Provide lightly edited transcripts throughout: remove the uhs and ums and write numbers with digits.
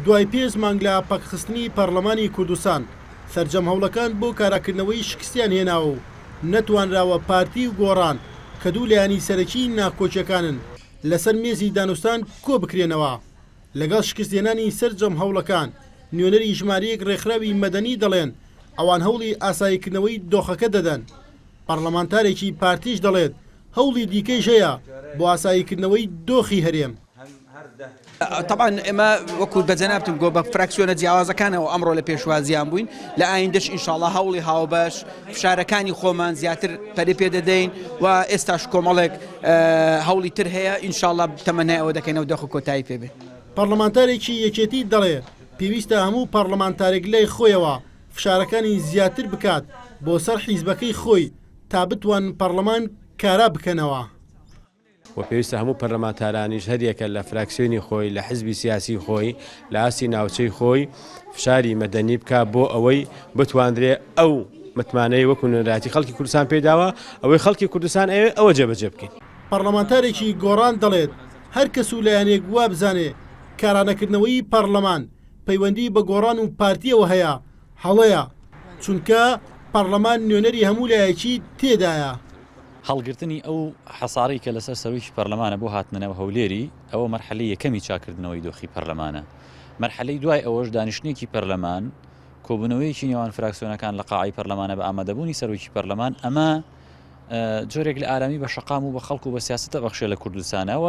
دوای پێنج مانگ لە پەکخستنی پەڕلەمانی کوردستان، سەرجەم هەوڵەکان بۆ کاراکردنەوەی شکستیان هێناوە و نەتوانراوە پارتی و گۆڕان کە دوو لایەنی سەرەکیی ناکۆکیەکانن لەسەر مێزی دانوستان کۆبکرێنەوە. لەگەڵ شکستهێنانی سەرجەم هەوڵەکان، نوێنەری ژمارەیەک ڕێکخراوی مەدەنی دەڵێن ئەوان هەوڵی ئاساییکردنەوەی دۆخەکە دەدەن. پەڕلەمانتارێکی پارتیش دەڵێت هەوڵی دیکەیش هەیە بۆ ئاساییکردنەوەی دۆخی هەرێم. تەبعەن ئێمە وەکو بە جەنابتم گۆ بە فراکسیۆنە جیاوازەکانەوە ئەمڕۆ لە پێشوازیان بووین لە ئایندەش ئینشاڵا هەوڵی هاوبەش فشارەکانی خۆمان زیاتر پەرە پێ دەدەین و ئێستاش کۆمەڵێک هەوڵی تر هەیە ئینشاڵا تەمەنای ئەوە دەکەین ئەو دۆخە کۆتایی پێ بێ. پەڕلەمانتارێکی یەکێتی دەڵێ پێویستە هەموو پەڕلەمانتارێک لای خۆیەوە فشارەکانی زیاتر بکات بۆ سەر حیزبەکەی خۆی تا بتوانن پەڕلەمان کارا بکەنەوە. و پێویستە هەموو پەرلەمانتارانیش هەریەکە لە فراکسیۆنی خۆی، لە حزبی سیاسی خۆی، لە ئاستی ناوچەی خۆی فشاری مەدەنی بکا بۆ ئەوەی بتواندرێ ئەو متمانەی وەکو نوێنەرایەتی خەڵکی کوردستان پێی داوە، ئەوەی خەڵکی کوردستان ئەیەوێ ئەوە جێبەجێ بکەین. پەڕلەمانتارێکی گۆڕان دەڵێت، هەر کەس و لایەنێک وابزانێ کارانەکردنەوەی پەڕلەمان پەیوەندی بە گۆڕان و پارتیەوە هەیە، هەڵەیە، چونکە پەڕلەمان نوێنەری هەموو لایەکی تێدایە. هەڵگرتنی ئەو حەسارەی کە لەسەر سەرۆکی پەرلەمانە بۆ هاتنە ناو هەولێری، ئەوە مەرحەلەی یەکەمی چاککردنەوەی دۆخی پەرلەمانە. مەرحەلەی دوای ئەوەش دانیشتنێکی پەرلەمان، کۆبوونەوەیەکی نێوان فراکسیۆنەکان لە قاعەی پەرلەمانە بە ئامادەبوونی سەرۆکی پەرلەمان، ئەمە جۆرێک لە ئارامی بە شەقام و بە خەڵک و بە سیاسەت ئەبەخشێ لە کوردستانا و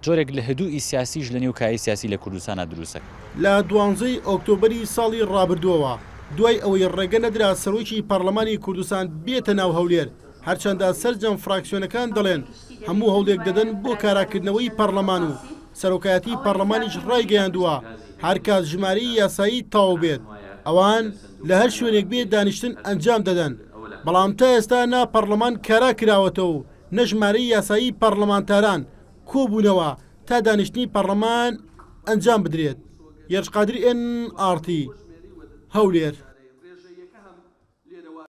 جۆرێک لە هدوئی سیاسیش لە نێو کایەی سیاسی لە کوردستانا دروست. لە دوانزەی ئۆکتۆبەری ساڵی ڕابردووەوە دوای ئەوەی ڕێگە نەدرا سەرۆکی پەڕلەمانی کوردستان بێتە ناو هەولێر، هەرچەندە سەرجەم فراکسیۆنەکان دەڵێن هەموو هەوڵێک دەدەن بۆ کاراکردنەوەی پەڕلەمان و سەرۆکایەتی پەڕلەمانیش ڕایگەیاندووە هەرکات ژمارەی یاسایی تەواو بێت ئەوان لە هەر شوێنێک بێ دانیشتن ئەنجام دەدەن، بەڵام تا ئێستا نا پەڕلەمان کارا کراوەتەوە و نە ژمارەی یاسایی پەڕلەمانتاران کۆبوونەوە تا دانیشتنی پەڕلەمان ئەنجام بدرێت. یەرش قادری ئێن ئاڕ تی، هەولێر.